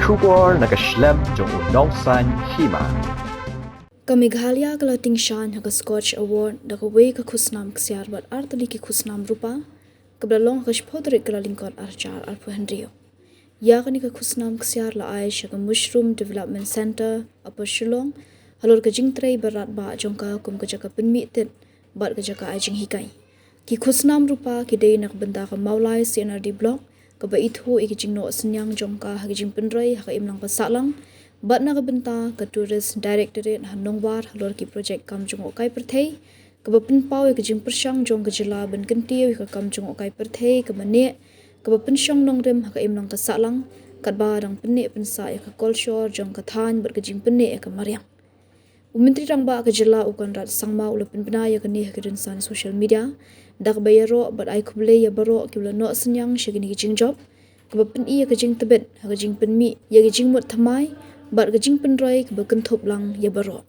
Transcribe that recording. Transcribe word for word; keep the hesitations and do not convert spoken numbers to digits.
Khubor na ka shlem jong u Nongsaiñ Hima. Ka Meghalaya ka la tyngshaiñ ha ka Scotch Award da kawei ka khusnam ksiar bad artylli ki khusnam rupa, kaba la long ha ka shiphew tarik Kyllalyngkot arhajar arphew hynriew. Ïa kane ka khusnam ksiar la ai sha ka Mushroom Development Centre, Upper Shillong, halor ka jingtrei barat ba jong ka kum ka jaka pynmih tit bad ka jaka ai jinghikai. Ki khusnam rupa ki dei na ka bynta ka Mawlai C and R D Block, kaba ithuh ïa ka jingnoh synñiang jong ka ha ka jingpynroi ha ka imlang ka sahlang, bad na ka bynta ka Tourist Directorate ha Nongwar halor ki projek kam jngohkai pyrthei, kaba pynpaw ïa ka jingpyrshang jong ka jylla ban kyntiew ïa ka kam jngohkai pyrthei kaba neh, kaba pynshong nongrim ha ka imlang ka sahlang, katba dang pynneh pynsah ïa ka kolshor jong ka thaiñ bad ka jingpynneh ïa ka mariang. U Myntri Rangbah ka jylla u Conrad Sangma u la pynbna ïa kane ha ka rynsan social media, da kaba ïaroh bad ai khublei ïa baroh kiba la noh synñiang sha kine ki jingjop, kaba pyni ïa ka jingtbit ha ka jingpynmih ïa ka jingmut thymmai bad ka jingpynroi kaba kynthup lang ïa baroh.